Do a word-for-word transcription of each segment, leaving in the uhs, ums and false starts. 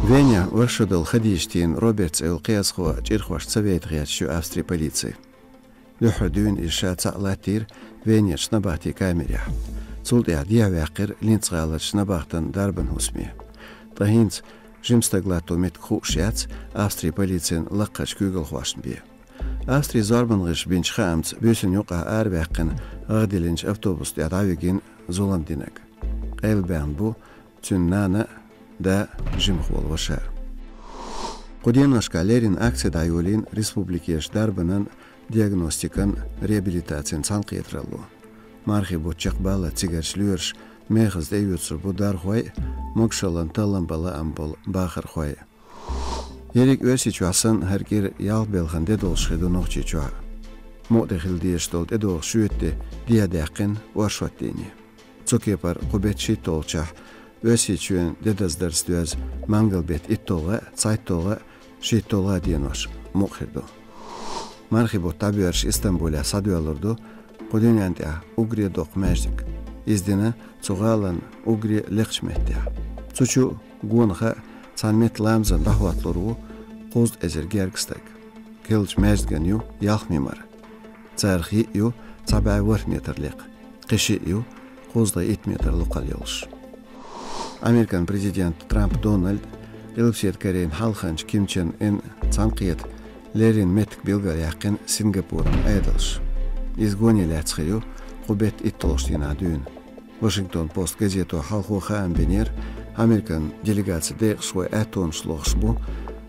Венехь оршот долу Хадижатин Роберт цӀе йолу кхиазхо чӀирхошка ца вейта гӀерташ ю Австрин полици. Дуьххьара дуьйна иза ша цхьаъ латтийра Венерчу набахтин камерехь. Цул тӀаьхьа дехьаваьккхира Линц-гӀаларчу набахтан дарбан хӀусаме. Ткъа хӀинца жима стаг латто меттиг хууш яц Австрин полицин лакхарчу куьйгалхошна бен. Австрин зорбан гӀирсаша бинчу хаамца, буьйсанна юкъахь араваьккхина гӀагӀ диллинчу автобуса тӀехь дӀавигина зулам динарг. Къайлабаьхна бу цуьнан нана а, да а, жимахволу ваша а. Кху деношкахь леррина акци дӀайолийна республикерчу дарбанан, диагностикан, реабилитацин цхьаьнакхетаралло. Мархин бутт чекхбаллалц цигарчу лоьраша мехаза тӀеоьцур бу дархой а, могушаллин таллам бан лаам болу бахархой а. Ерриг Оьрсийчохь санна, хӀара кӀира ялх белхан де долуш хир ду Нохчийчохь. Мукъа тӀе хила дезаш долу тӀедогӀучу шоьтан де дехьадаьккхина оршотдийне. Цу кепара кху беттан шийтталгӀачохь Оьрсийчоьнан де даздарца доьзна мангал-беттан итталгӀа а, цхьайтталгӀа а, шийтталгӀа а денош мукъа хир ду. Мархин бутт дӀабоьрзуш Истамбулехь схьадоьллур ду кху дуьнен тӀехь уггаре доккха маьждиг. Иза дина цу гӀалин уггаре лекхачу меттехь. Цу чу гонах а цхьана меттан ламазна дӀахӀотталур ву кхузткъа эзар гергга стаг. Керлачу маьждиган ю ялх мимар. Царах йиъ ю цхьа бӀе ворхӀ метр лекха, кхин шиъ ю кхузткъе итт метр локхалла йолуш. Американ президент Трамп Дональд Къилбаседа Корейн хьалханча Ким Чен Ын цхьаьнакхета леррина меттиг билгалъяьккхина Сингапуран Ӏедалша. Иза гоне лаьцна хир ю кху беттан итталгӀачу дийнахь дуьйна. Вашингтон Пост газето хьалхо хаам бинера, Американ делегацин декъашхой аьттонаш лохуш бу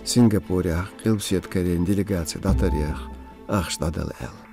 Сингапурехь Къилбаседа Корейн делегаци дӀатаръярх ахча дӀадала аьлла.